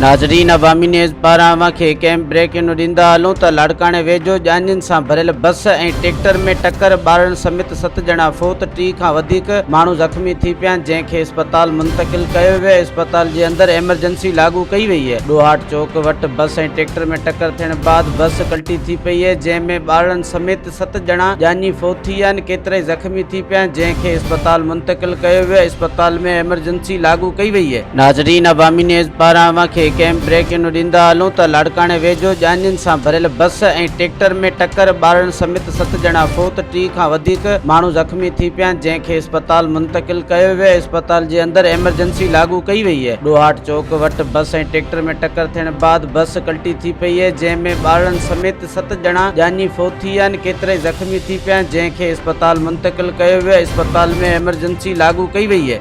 ناظرين عوامي نيوز پاران اوهان کي هڪ اهم بريڪنگ ڏيندا هلون ته لاڙڪاڻي ويجهو ڄاڃين سان ڀريل بس ۽ ٽريڪٽر ۾ ٽڪر ٻارڙن سميت ست ڄڻا فوت ٽي کان وڌيڪ ماڻهو زخمي ٿي پيا جنهن کي اسپتال منتقل ڪيو ويو اسپتال جي اندر ايمرجنسي لاڳو ڪئي وئي آهي ڏوهاٽ چوڪ وٽ بس ۽ ٽريڪٽر ۾ ٽڪر ٿيڻ بعد بس ڪلٽي ٿي پئي آهي جنهن ۾ ٻارڙن سميت ست ڄڻا ڄاڃي فوت ٿي ويا آهن، ڪيترائي زخمي ٿي پيا آهن، جنهن کي اسپتال منتقل ڪيو ويو آهي، اسپتال ۾ ايمرجنسي لاڳو ڪئي وئي آهي. ناظرين عوامي نيوز پاران اوهان کي هڪ اهم بريڪنگ ڏيندا هلون ته لاڙڪاڻي ويجهو ڄاڃين سان ڀريل بس ۽ ٽريڪٽر ۾ ٽڪر ٻارڙن سميت ست ڄڻا فوت ٽي کان وڌيڪ ماڻهو زخمي ٿي پيا آهن، جنهن کي اسپتال منتقل ڪيو ويو آهي، اسپتال جي اندر ايمرجنسي لاڳو ڪئي وئي آهي. ڏوهاٽ چوڪ وٽ بس ۽ ٽريڪٽر ۾ ٽڪر ٿيڻ بعد بس ڪلٽي ٿي پئي آهي، جنهن ۾ ٻارڙن سميت ست ڄڻا ڄاڃي فوت ٿي ويا آهن، ڪيترائي زخمي ٿي پيا آهن، جنهن کي اسپتال منتقل ڪيو ويو آهي، اسپتال ۾ ايمرجنسي لاڳو ڪئي وئي آهي.